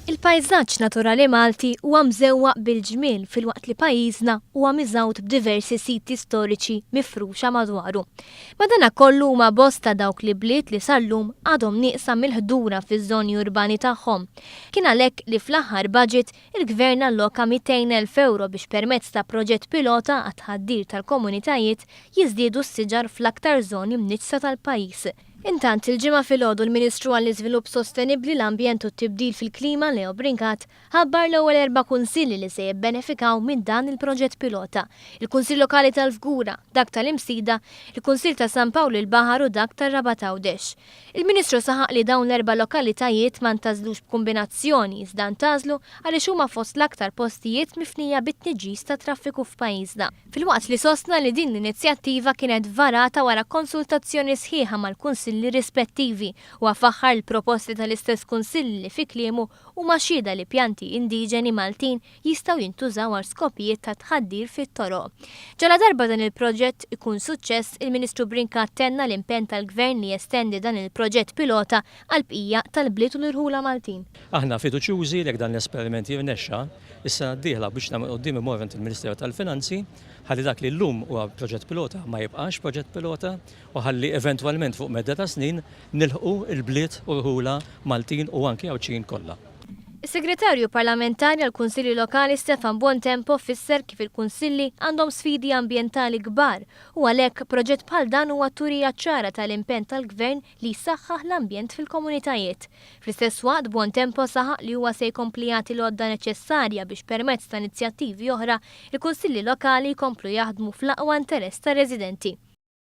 Il-pajżaġġ naturali Malti huwa mżewwaq bil-ġmiel filwaqt li pajjiżna huwa miżgħud b'diversi siti storiċi mifruxa madwaru. Madanakollu huma bosta dawk l-ibliet li sal-lum għadhom nieqsa mill-ħdura fiż-żoni urbani tagħhom. Kien għalhekk li fl-aħħar budget il-Gvern alloka 200,000 ewro biex permezz ta' proġett pilota għat-tħaddir tal-komunitajiet jiżdiedu s-siġar fl-aktar żoni mniġġsa tal-pajjiż. Intant, il-Ġimgħa filgħodu l-Ministru għall-Iżvilupp Sostenibbli, l-Ambjent u t-Tibdil fil-Klima, Leo Brincat, ħabbar l-ewwel erba' kunsilli li se jibbenefikaw minn dan il-proġett pilota, il-Kunsill Lokali tal-Fgura, dak tal-Imsida, il-Kunsill ta' San Pawl il-Baħar u dak tar-Rabat Għawdex. Il-Ministru saħaq li dawn l-erba' lokalitajiet ma ntgħażlux b'kumbinazzjoni iżda ntgħażlu għaliex huma fost l-aktar postijiet mifnija bit-tniġġis tat-traffiku f'pajjiżna. Filwaqt li sostna li din l-inizjattiva kienet varata wara konsultazzjoni sħiħa mal-kunsilli rispettivi, huwa faħħar l-proposti tal-istess kunsilli li fi kliemu huma xhieda li pjanti indiġeni Maltin jistgħu jintużaw għal skopijiet ta' tħaddir fit-toroq. Ġaladarba dan il-proġett ikun suċċess, il-Ministru Brincat tenna l-impenn tal-Gvern li jestendi dan il-proġett pilota għall-bqija tal-bliet u l-irħula Maltin. Aħna fiduċjużi li jekk dan l-esperiment jirnexxa, Is-sena d-dieħla biex nagħmel quddiem immorru għand il-Ministeru tal-Finanzi ħalli dak li llum huwa proġett pilota ma jibqax proġett pilota u ħalli eventwalment fuq medda ta' snin nilħqu l-bliet u rħula Maltin u anki Għawdxin kollha. Is-Segretarju Parlamentari għall-Kunsilli Lokali Stefan Buontempo fisser kif il-Kunsilli għandhom sfidi ambjentali kbar u għalhekk proġett bħal dan huwa turija ċara tal-impenn tal-Gvern li jsaħħaħ l-ambjent fil-komunitajiet. Fl-istess waqt, Buontempo saħaq li huwa se jkompli jagħti l-għodda neċessarja biex permezz ta' inizjattivi oħra, il-Kunsilli Lokali jkomplu jaħdmu fl-aqwa interess tar-residenti.